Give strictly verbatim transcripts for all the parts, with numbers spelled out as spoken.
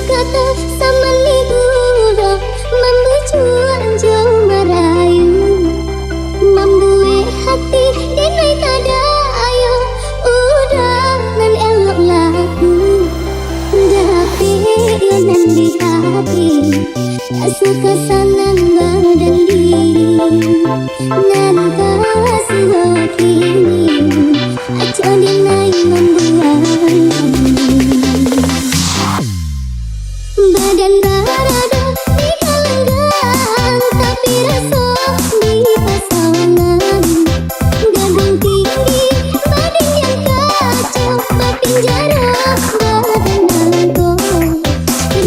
Kato samanih urang mambujuak jo marayu, mambuek hati denai tadayo, urang nan elok laku, dapek yo nan di hati, suko sanang badandi, nan kasuo kini. Acok denai mambuang. Badan barado di galanggang, tapi raso di pasongan. Gadang tinggi, badindiang kaco, bapinjaro badan angko.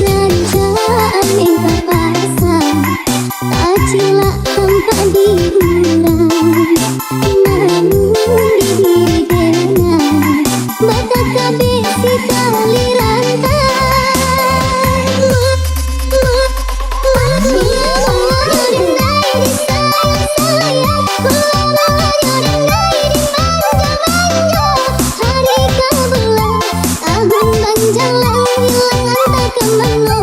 Rancak angin kapasa, tacilak tampak di urang. Namun di diri denai, batakabe si tali rantai. Ma, ma, ma, ma, denai disayang-sayang, ma, ma, ma, denai dimanja-manja. Hari ka bulan, tahun manjalang, hilang antah ka mano.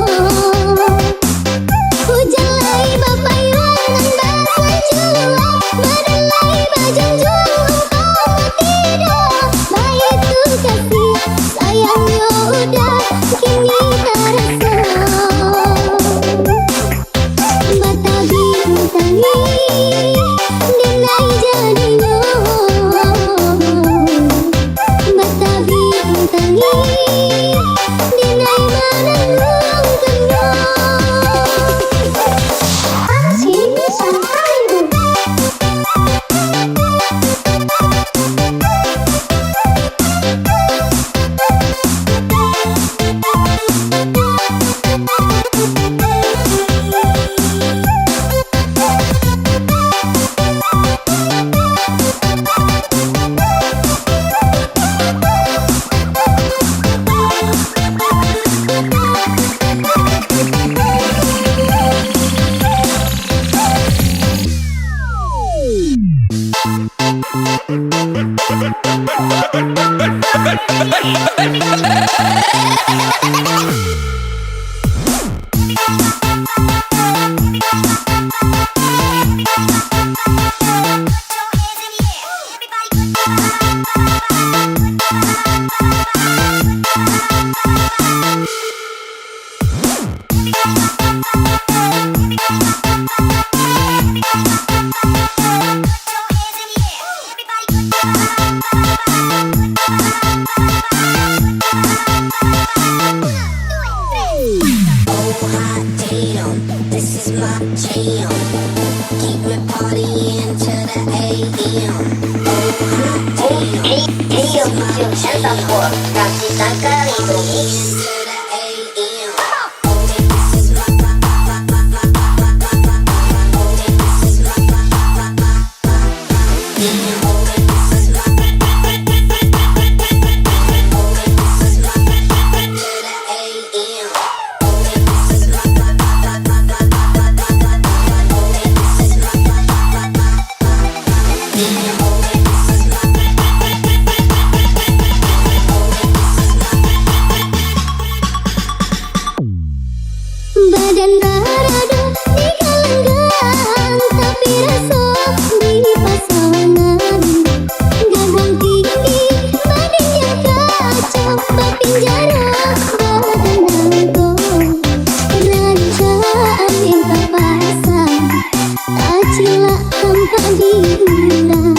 Ujan lai bapayuang nan basanjuang, badan lai bajunjuang, angkau batido. Baitu kasih sayang yo udah kini taraso. Batabing tangih denai jadinyo. Batabing tangih denai mananggungkannyo. Oh, hot damn, this is my jam. Keep me partying to the A M. Oh, hot damn, this is my jam. Partying to the A M. Badan barado di galanggang, tapi raso di pasongan. Gadang tinggi, badindiang kaco, bapinjaro badan angko. Rancak angin kapasa, tacilak tampak di urang.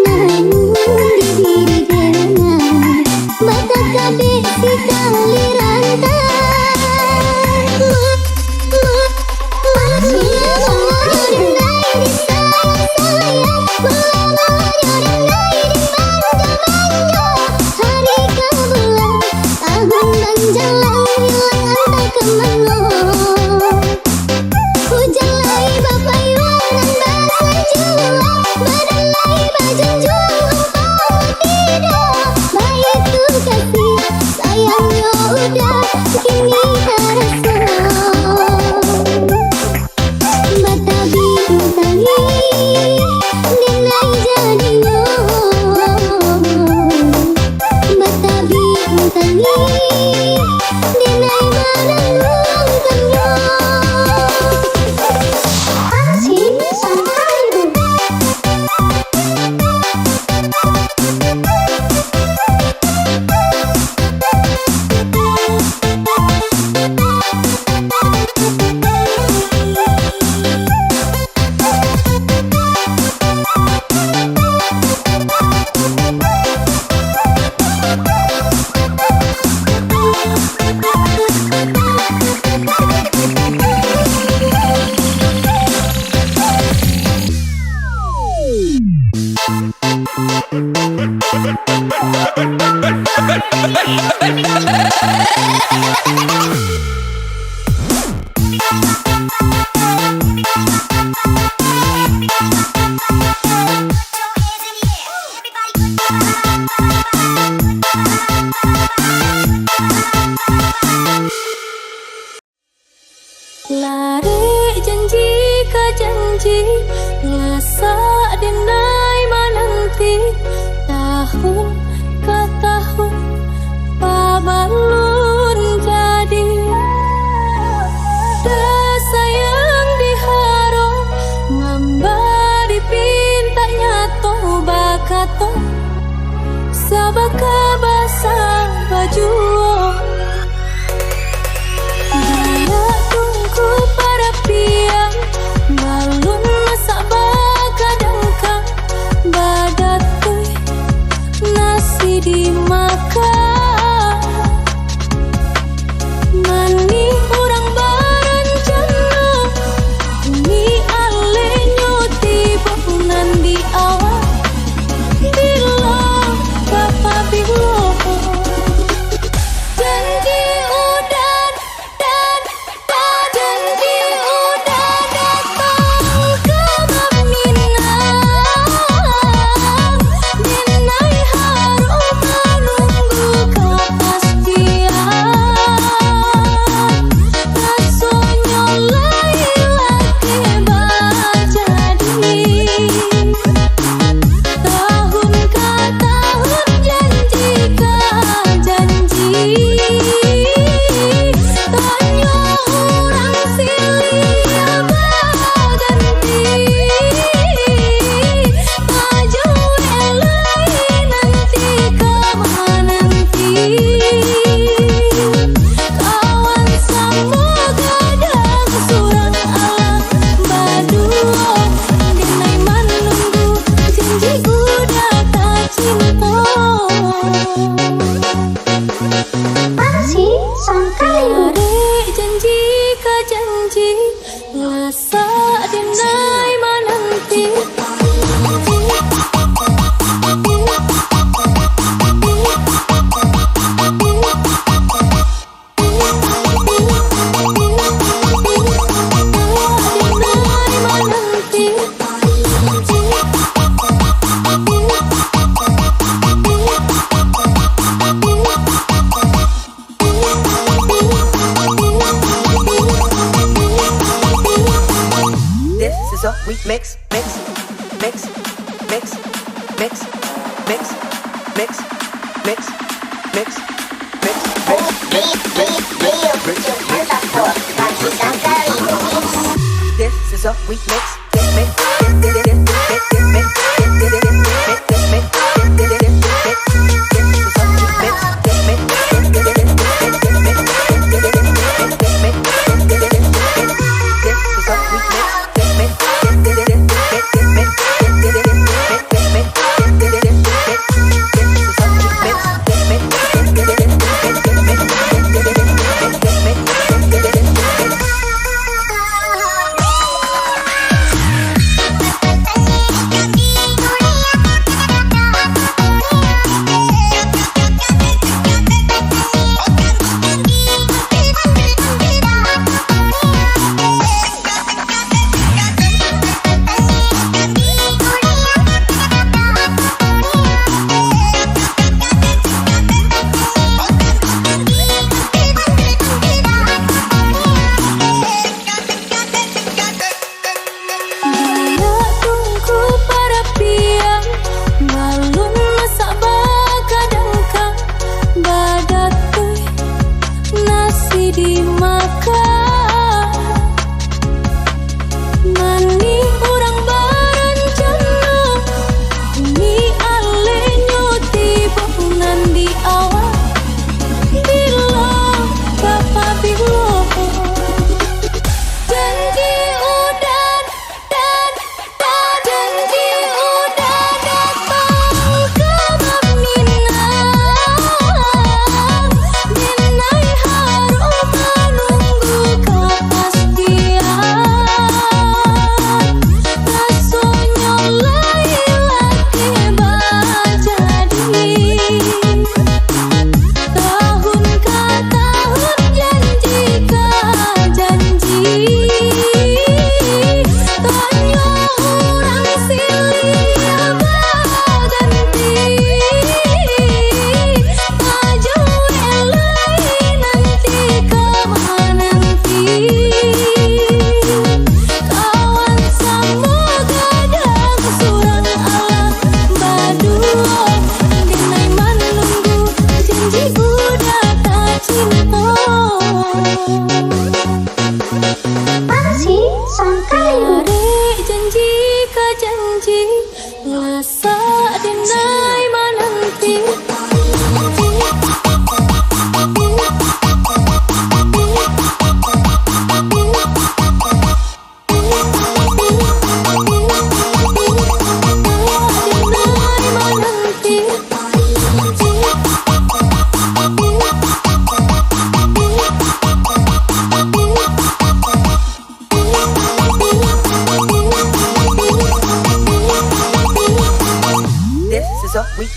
Namun di diri denai, batakabe si tali rantai. Ma, ma, ma, denai disayang-sayang, ma, ma, denai dimanja-manja. Hari ka bulan, tahun manjalang, hilang antah ka mano. Ujan lai bapayuang nan basanjuang, badan lai bajunjuang, angkau tido. Baitu kasih sayang yo udah kini taraso. Batabing tangih, denai jadinyo. Batabing tangih, denai Lari janji ka janji, lasak denai mananti, tahun ka tahun pabalun jadi. Tasayang diharo, mamba dipintak nyato bakato, sabaka basa bajuo. Banyak tungku parapian, balun masak bakadangkang, badatui nasi dimakan. Manih urang barancana, ni alehnyo tibo nan di awak. Bilo, bapa bilo, janji udan, dan, dan, janji udan datang ka maminang. Denai harus manunggu kapastian. Rasonyo lai lakeh bajadi. Tahun ka tahun, janji ka janji. Tanyo urang silih baganti. Ajo lai nanti ka mananti. Kawan samo gadang surang alah baduo, denai manunggu janji udah tacinto. Aksi Sangkalimbung. Tarik janji ka janji, lasak denai mananti. This is a remix, mix, mix, mix, mix, mix, mix, mix, mix, mix, mix, mix, mix. This is a remix.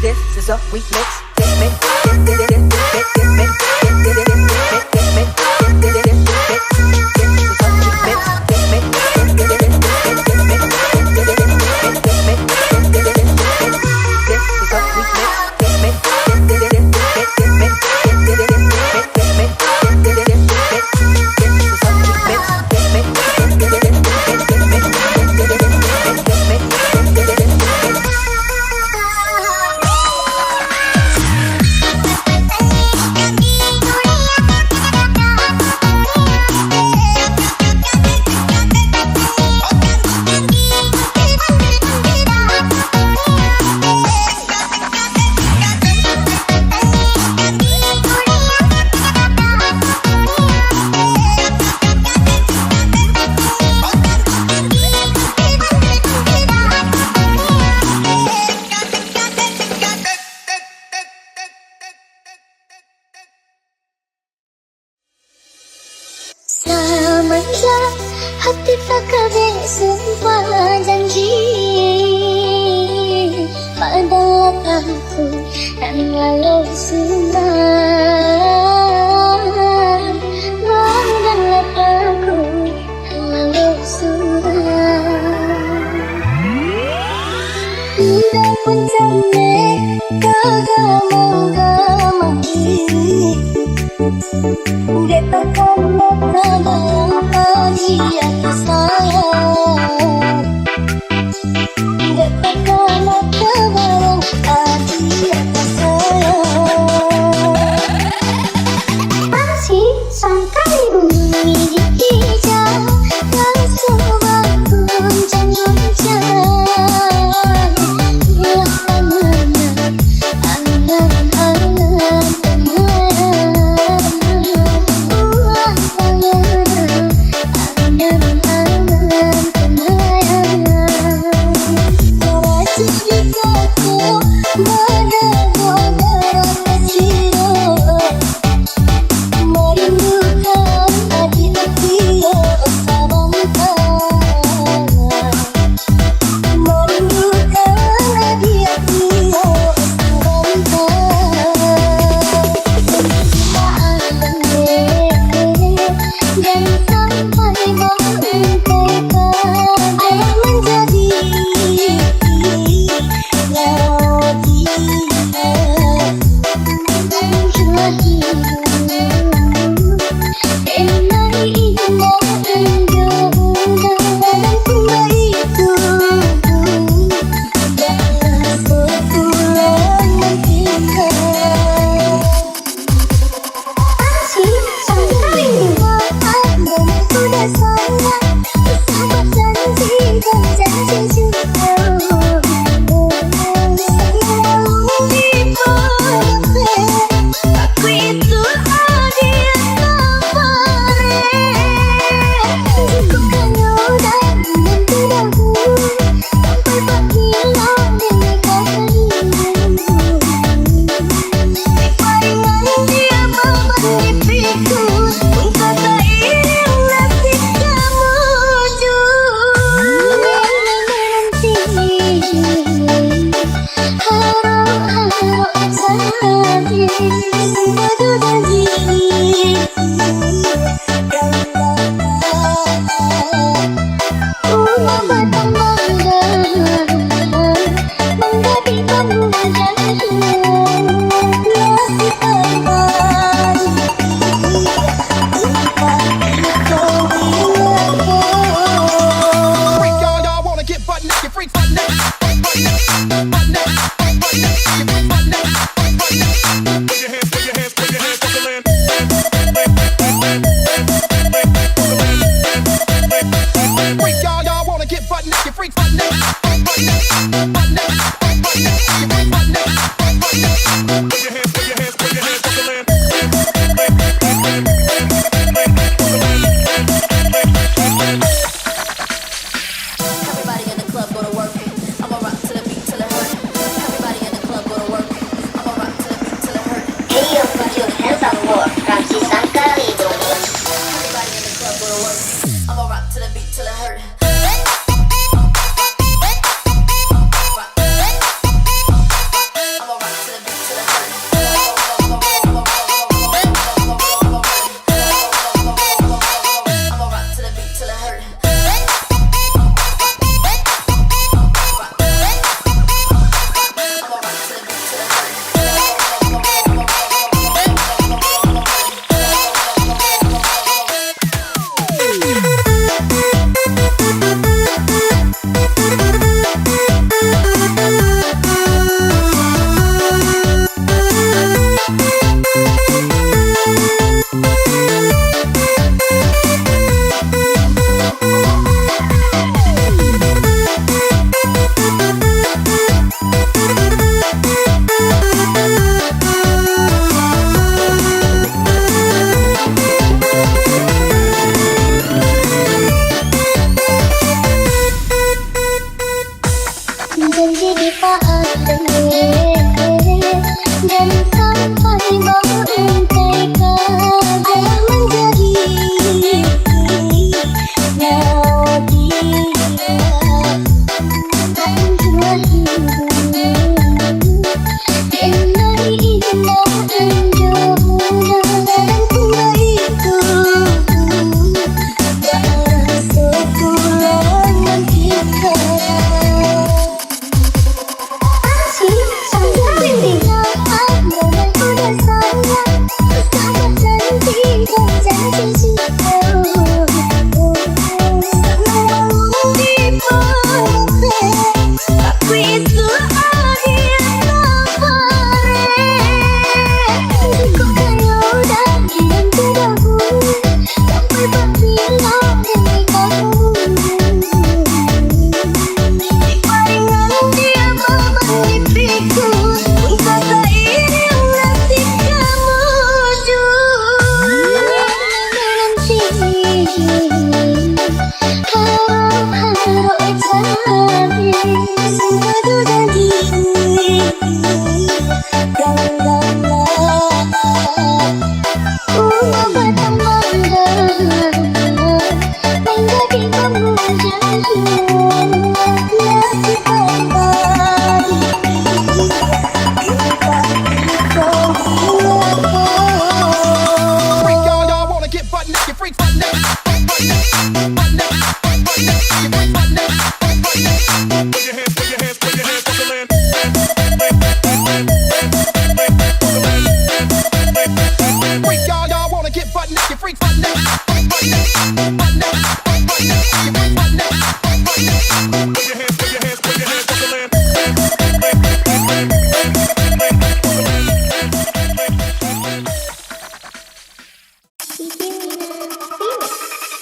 This is a remix. Samanjak hati takabek sumpah janji, padahal aku nan lalu surang, padahal aku nan lalu surang. Indak mancameh ka gamang-gamang. Dek takana tabayang di ati sayang. Dek takana tabayang di ati sayang. Masih sangkali bunyi di hijau, raso baguncang-guncang. Lah tanah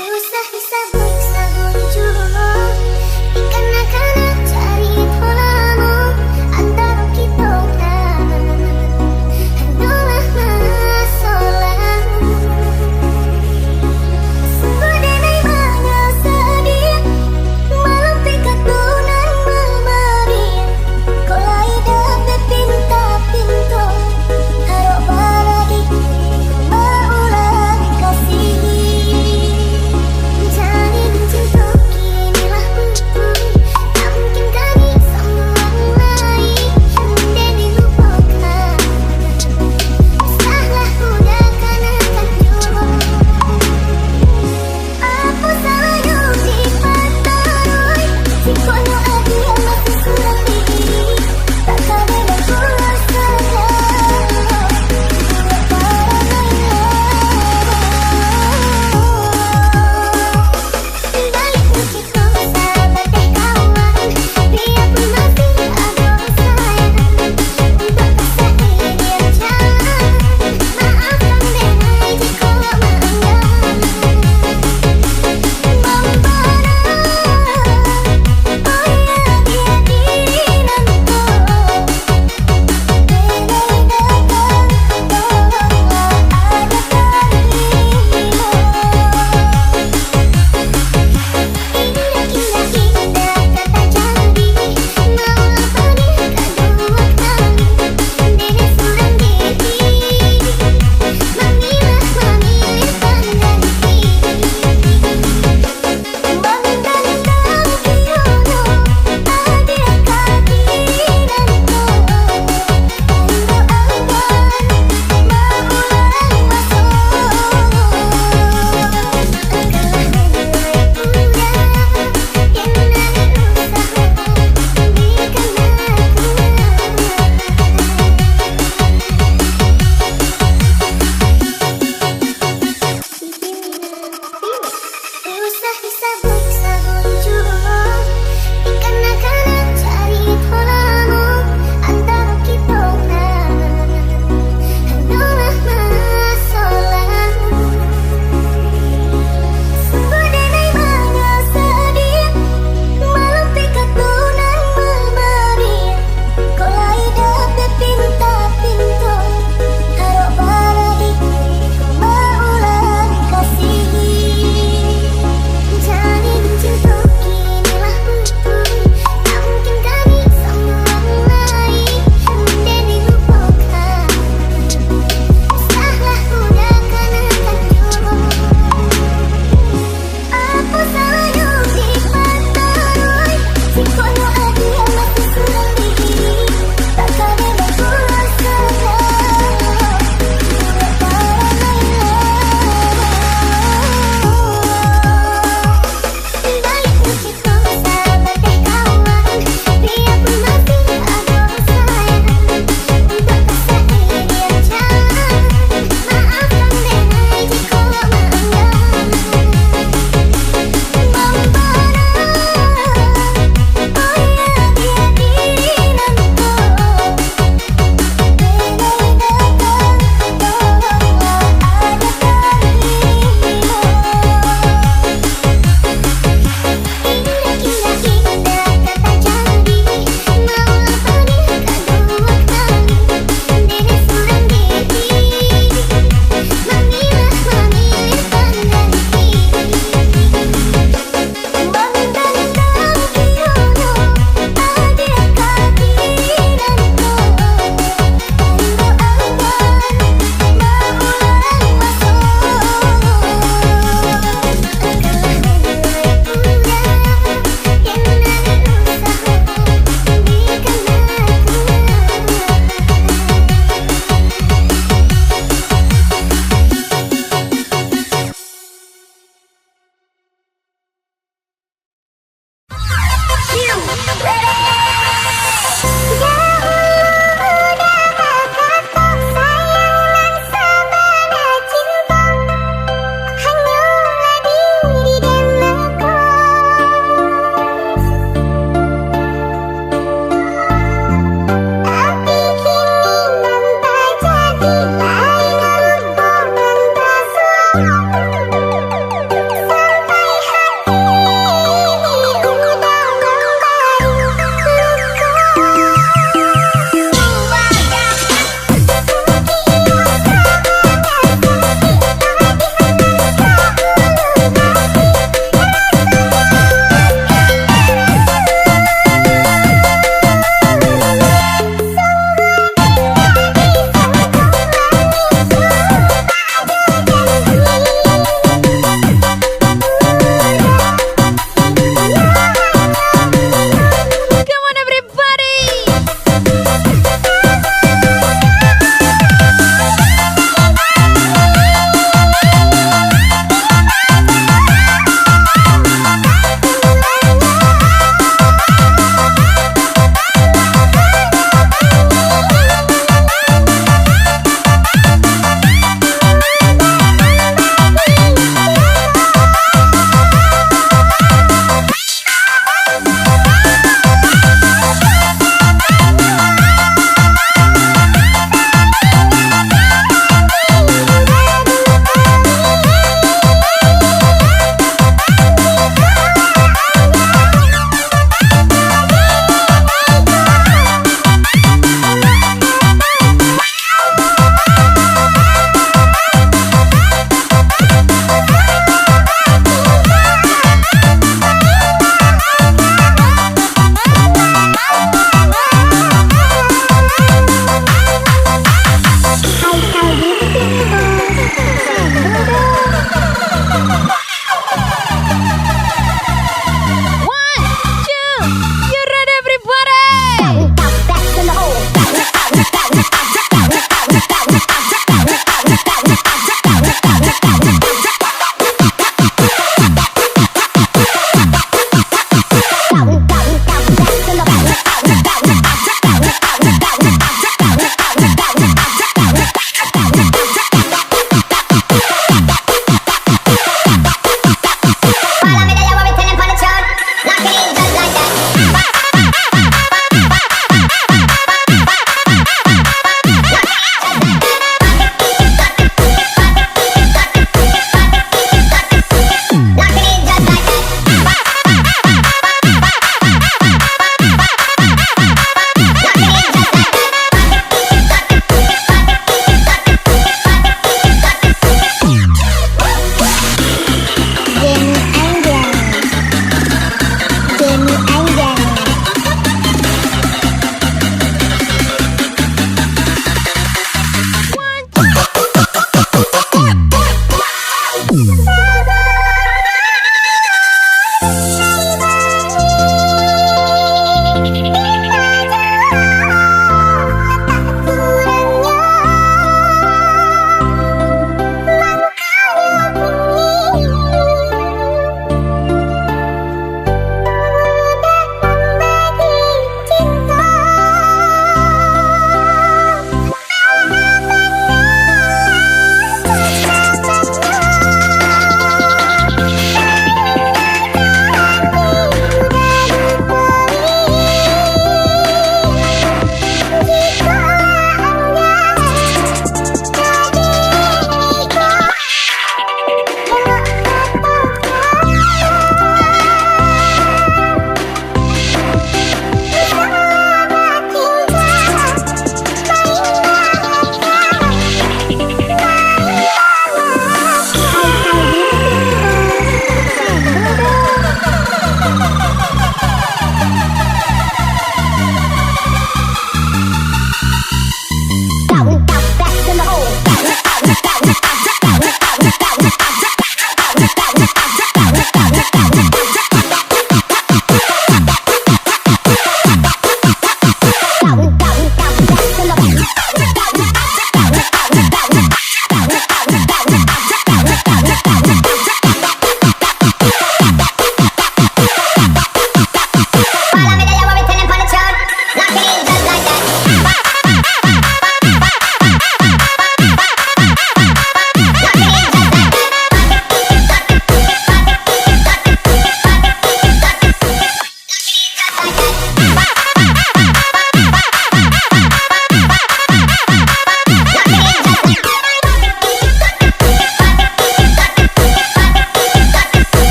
Usah disabun-sabun juo, dikana-kana carito lamo antaro kito nan adolah maso lalu. Sungguah denai manyasadiak, malam pekatu nan mamariak. Kok lai dapek pinta-pinto, harok baragi, maulang kasih.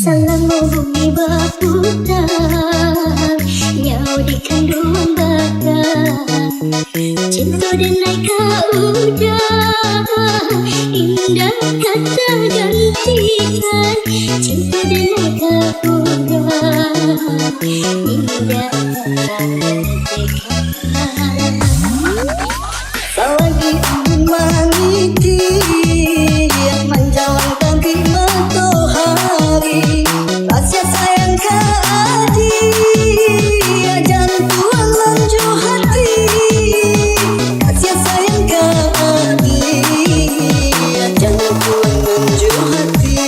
Salamo bumi baputa, nyawa di kanduang baka. Cinto denai ka uda, indak ka tagantikan. Cinto denai ka uda, indak ka tagantikan. Salagi embun mangitiak, manjalang tabik matohari, rasa sayang ka adiak, jan tuan manjo hati. Rasa sayang ka adiak, jan tuan manjo hati.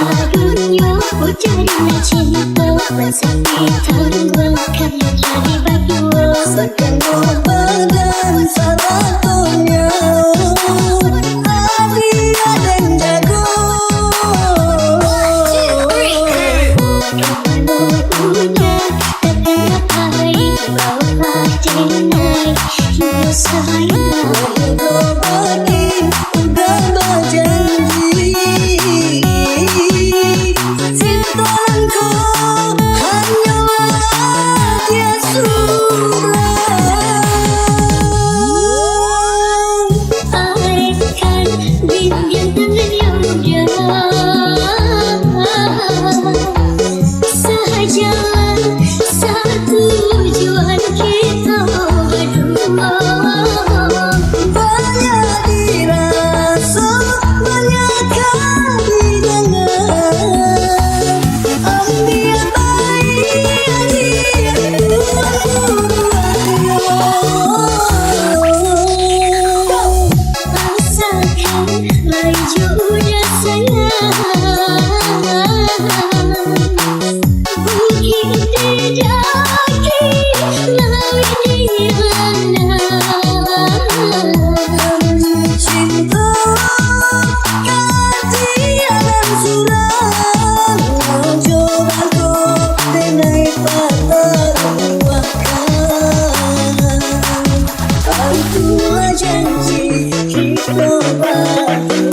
Aduh nyo, jadi lah cinto, sakik tangguang, kan jadi baduo. Satangah badan sarato nyawo, adiak den jago. Punyo, tapi apai bawa denai. Udah bajanji, sitoran ko hanyolah dia surang. Aikan bimbing tangan yang muda. Sajalan satujuan kito baduo. Banyak diraso, banyak ka didanga. Ambiak baik, ambiak buruak. Rasakan laju udah sayang. Bukik di daki, lawik di ladang. Cinto ka tianan surang, coba ko denai pataruahkan. Tantu janji kito baduo.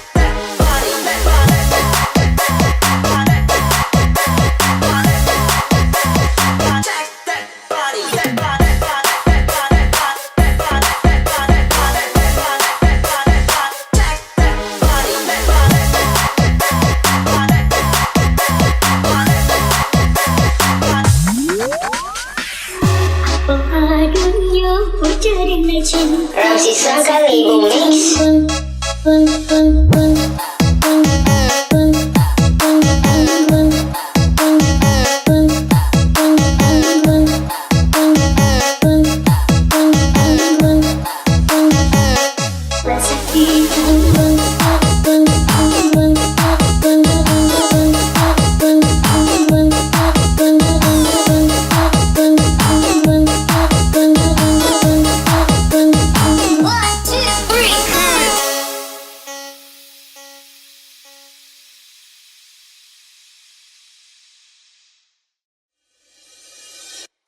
Ramsi Sangkalibu Mix.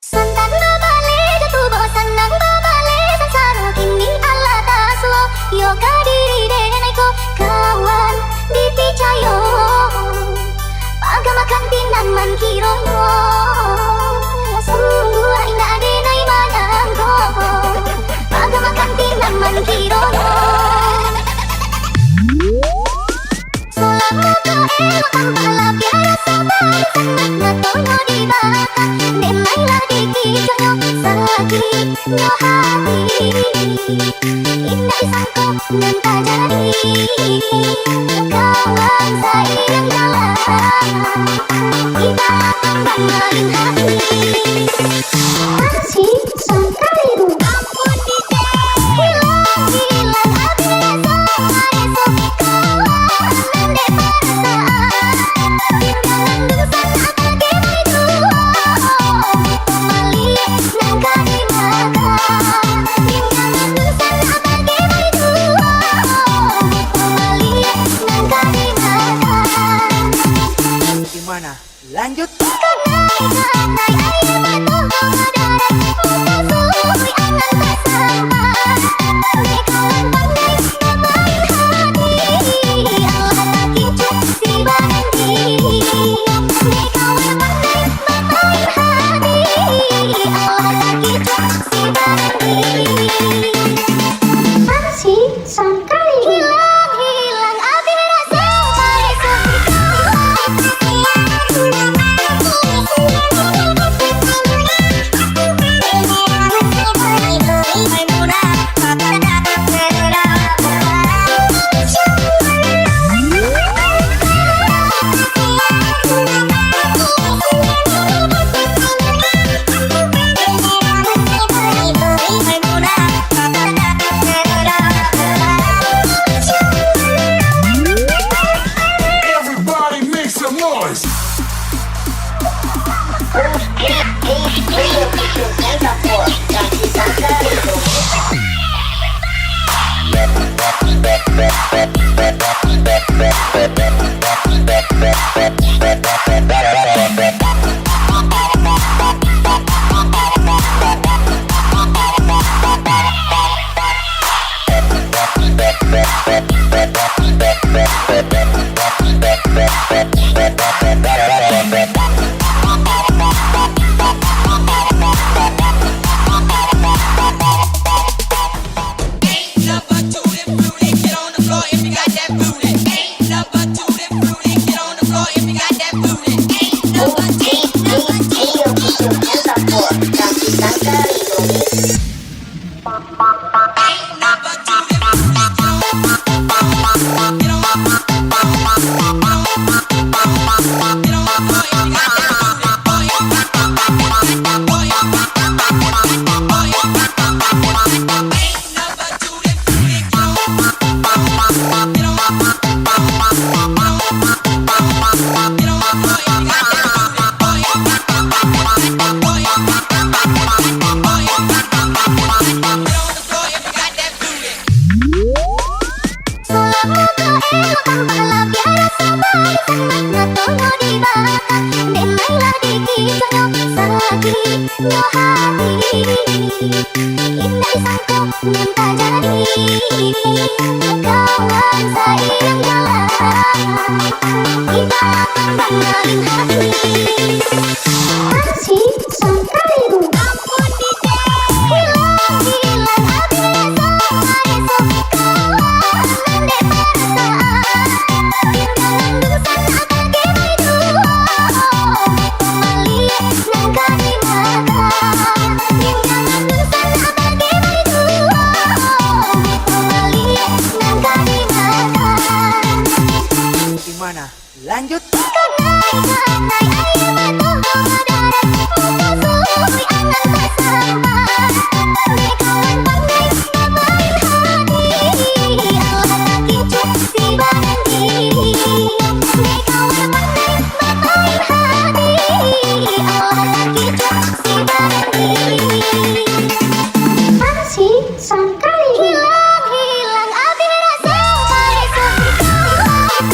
Santan babaleh, jatuah bawa sanang babaleh, sansaro kini alah tasuo, yo ka diri den iko, kawan dipicayo. Pagamakan tinan mangkironyo, sungguah indak den ai manyangko. Pagamakan tinan mangkironyo. Salamo ka elok tampaklah biasa barisan, nyatonyo di balakang, den ai lah dikicuahnyo sakik. Indak disangko nan tajadi, kawan sairang jalan, kita akan main hati. Aksi Sangkaliru. Ampun dikeh, hilang-hilang abih raso, mareso kawan nan dek parasaan. Tinggalan dusan abah ge baitu, pamaliak nan ka dimakan. Di mana? Lanjut. Aksi Sangkaliru. Hilang-hilang abih raso, mareso kawan. Everybody make some noise. Indak disangko nan tajadi, kawan sairang jalan, kita akan main hati. Aksi Sangkaliru. Ampun dikeh, hilang-hilang abih raso, mareso kawan nan dek parasaan. Tinggalan dusan abah ge baitu, pamaliak nan ka dimakan. Tinggalan dusan abah ge baitu, pamaliak nan ka dimakan. Di mana? Lanjut. Aksi Sangkaliru. Hilang-hilang abih raso, mareso kawan.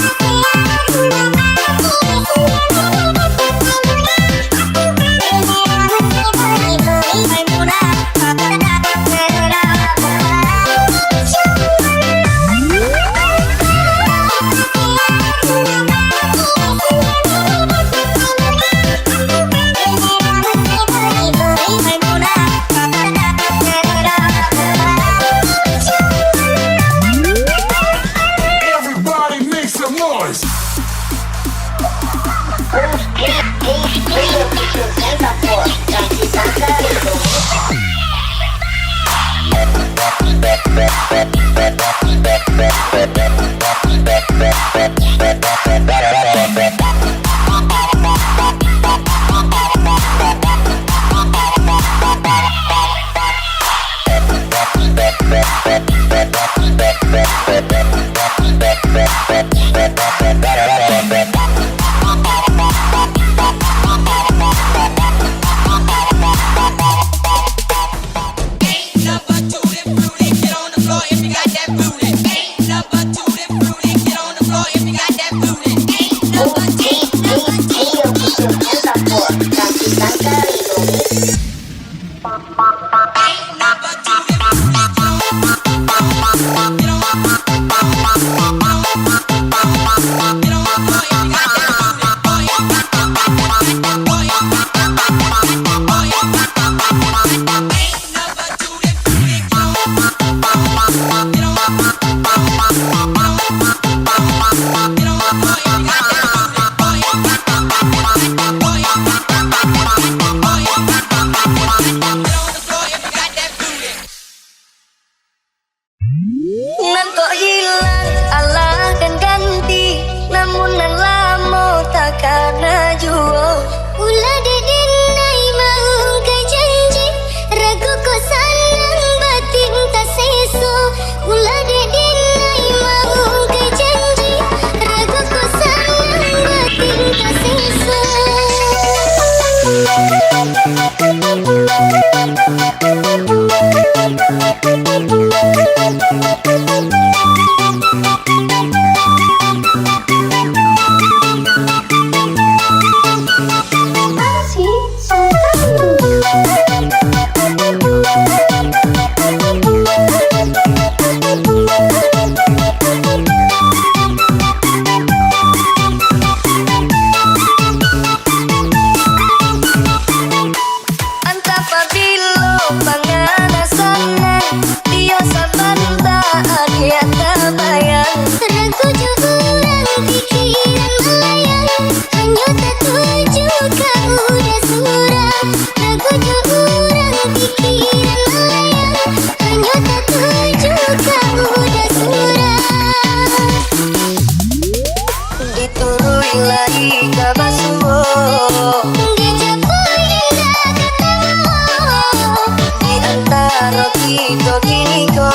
Aro kito kini ko.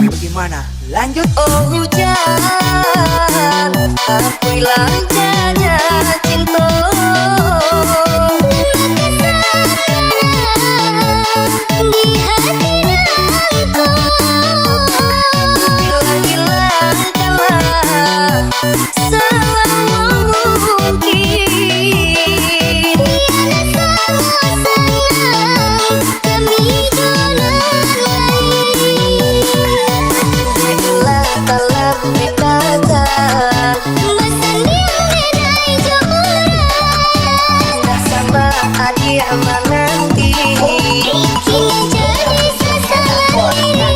Bagaimana? Lanjut. Oh hujan, aku hilang jejak cinta. Di hati aku. Hilang-hilangkanlah selama mungkin. Biarlah sama-sama kami jalan lain. Biarlah dalam dekatan. Basanding denai jo urang. Indak sabar adia mananti. Kini jadi sasaran diri.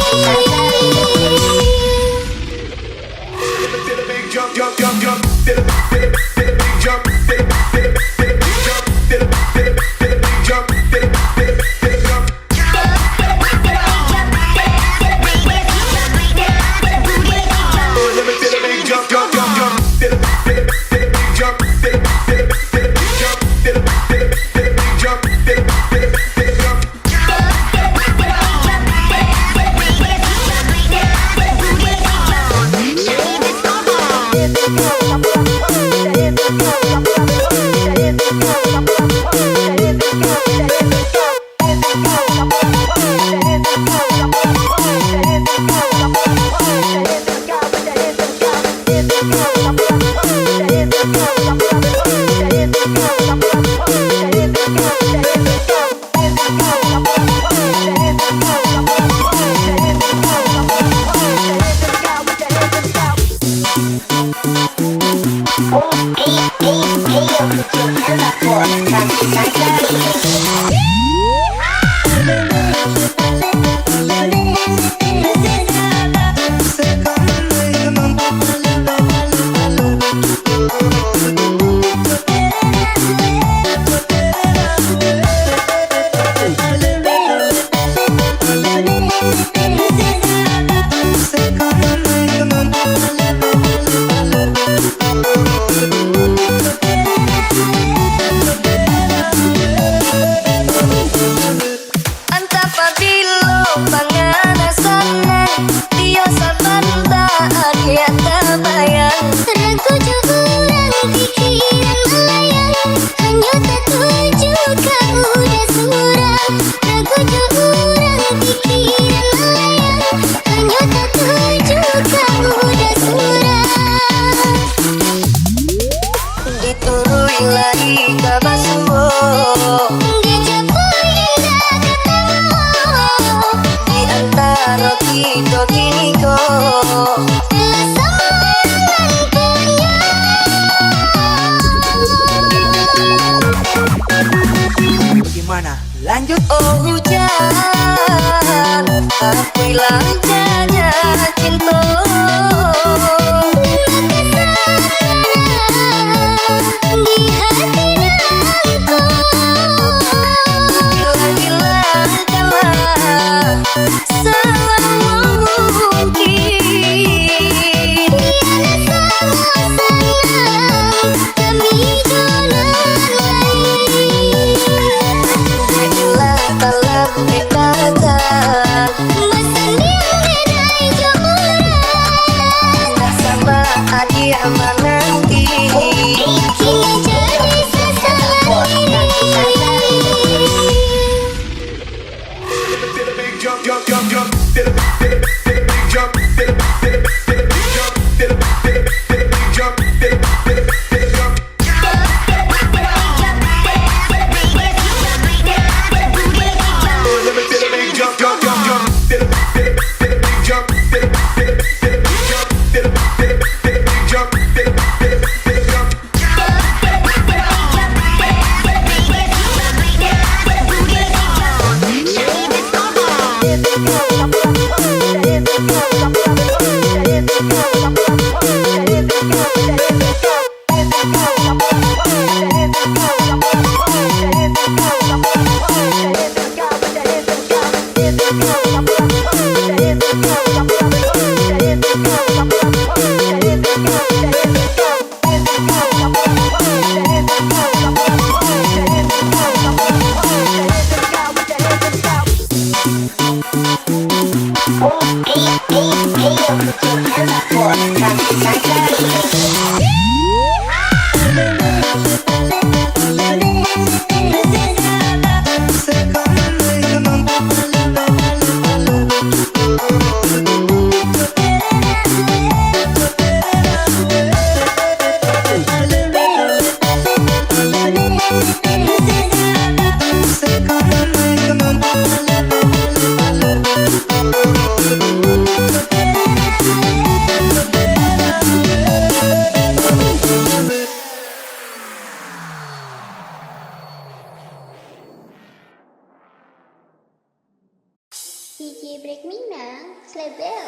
Antah pabilo panganasan, dio sabanta adia tabayang. Ragu jo urang pikiran malayang, hanyo tatuju ka uda surang. Ragu jo urang pikiran malayang, hanyo tatuju ka uda surang. Dituruik lai ka basuo. Dijapui indak ka tango. Di antaro kito kini ko. Lah samo nan punyo. Bagaimana? Lanjut. Oh hujan, aku hilang jejak cinta. Di hati D J Break Minang, Slebel.